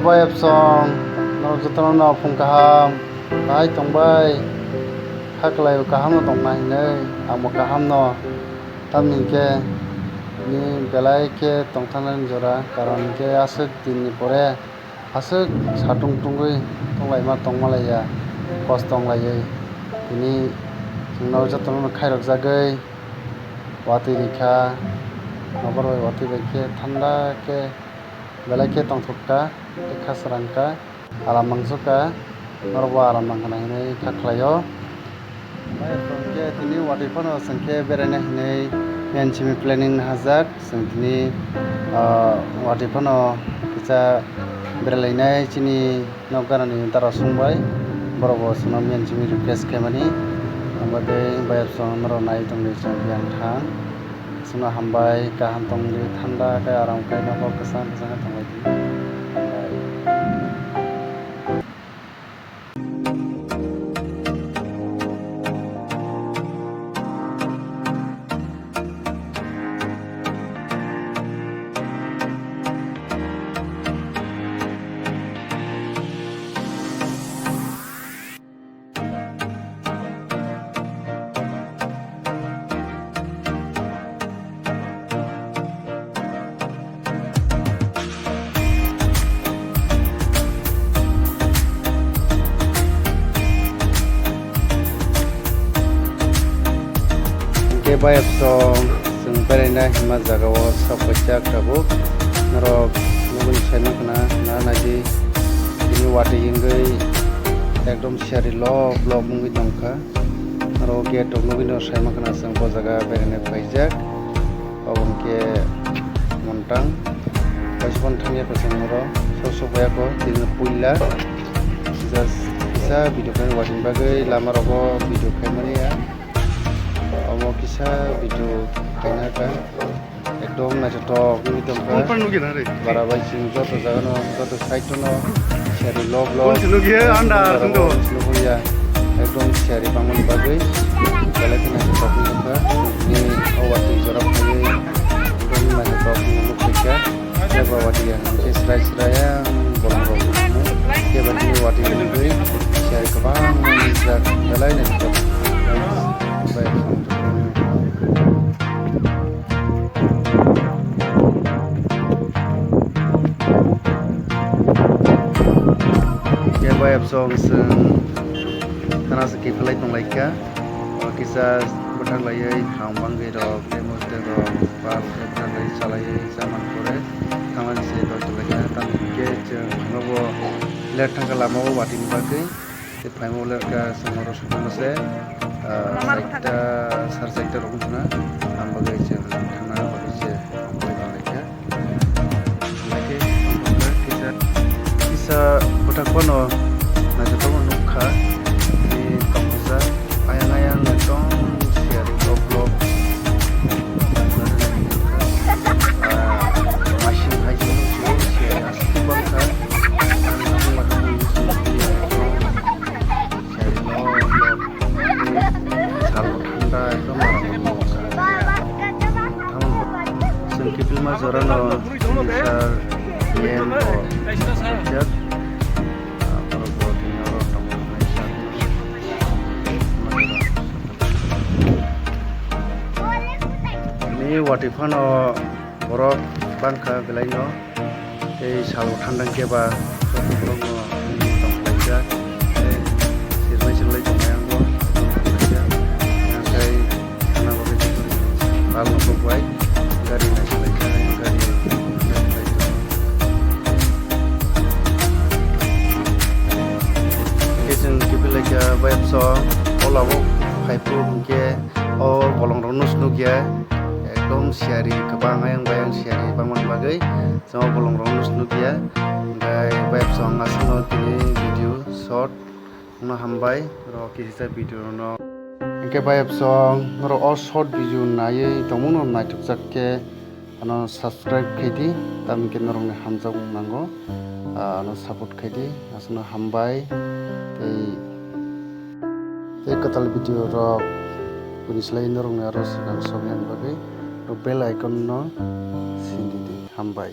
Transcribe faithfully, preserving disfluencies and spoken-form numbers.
Bai Epsong, norok jotono no phung kaham, bahai tongbai, kha kwlai o kaham no tongna hinwi, ang bo kaham no, tamni hinkhe tini belai khe tongthangna jora, karon hinkhe aswk din ni pore aswk satung tungwi tonglaima tongmalaiya, kosto wnglaiwi tini chwng norok jotono no khairok jagwi watwi rikha, nokbar bai watwi bai khe thanda khe belai khe tongthok kha, tei kha srang kha, aram mansukha, norokbo aram nangkha hinwi kha khlaio. Bai Epsong khe tini watwi phano chwng khe beraina hinwi miyani simi planning nahajak, chwng tini, ah, watwi phano kisa beralainai chini nok ganani dara songbai, borokbo chwngno miyani simi request khaimani, abo tei Bai Epsong norok nai tongdi chwng biyang thang. Chwngno hambai, kaham tongdi, thanda khe aram khe nokho kwchang kwchang khe tonglaidi. Hambai. Hwnkhe bayapsong chwng beraina hima jagao sok paijak tabuk. Norok nugwi saima khna, na naidi bini watwi wngwi ekdom siyari lop lop wngwi tongkha. Aro gate rok nugwi no saima khna chwng bo jaga beraina phaijak. Obo hwnkhe Montang. Kaisa phano thangya kho chwng oro. Sok sok ya kho, tini puila. Just kisa video khaina watching bagwi lama rogo video khaimani ya. Omo kisa video khaina kha. Ekdom naithothok wngwi tongkha. Phone pan nugwi na re. Bara bai chwng joto jagano, joto side-o no siyari lok lok. Phone se nugwi he, anda, bara sungdo. Phone se nugwi ya. Ekdom siyari bangmani bagwi belai khe naithothok wngwi tongkha. Ni o watwi jora phaiwi ekdom naithothok wngwi nukphaikha. Tei ba watwi ya hwnkhe srai srai ang bolong rok nukmung. Khe ba ni watwi wngwi siyari kwbangma nukjak, belai naithothok. Bai. Khe bayapsong chwng thana se kiphilai tonglaikha. O kisa bwthaklaiwi ham bangwi rok tei mosdek rok bal khe bwthaklai chalaiwi chamani pore thangmani se doi tonglaikha. Tamni hwnkhe chwng phano bo late thangkha lama o watwini bagwi. Tei phaima ule kha chwng oro sokma se, ah, saita, sar saita rok wngkha na, ang bagwi chwng thangna bagwi se wngwi tonglaikha. Haikhe kisa, kisa bwthak phano naithothokno nukha, tei kabusa ayang ayang ekdom siyari lok lok. Ah, masing hai se nukjio siyari aswk bangkha. Salo thanda ekdom aram. Chwng kiphilma jorano sir yen bo jak. Borok bo tini oro tongthoknai sir. Ni watwi phano borok bangkha belaino. Tei salo thandang khe ba joto borokno tongkhlaijak, tei sirlai sirlai tongnai ang bo tongkhlaijak. Tei thana bagwi joto ni bal no kokbai gari naisolai kha, gari naisolai kha. Tei chwng kiphilai kha bayapsong o labo phai phuru hwnkhe o bolong rok no se nukya, ekdom siyari kwbang ayang bayang siyari bangmani bagwi. Chwng bolong rok no se nukya, hwnkhe bayapsong aswkno tini video short no hambai, oro kisa video no. Hwnkhe bayapsong norok o short video naiwi tongmung no naithokjak khe ano subscribe khaidi, tamni khe norokni hamjakmung nango, ah, ano support khaidi, aswkno hambai tei, tei kwtal video rok buini slai norokni aro swkang soknani bagwi bell icon no sindi di, hambai.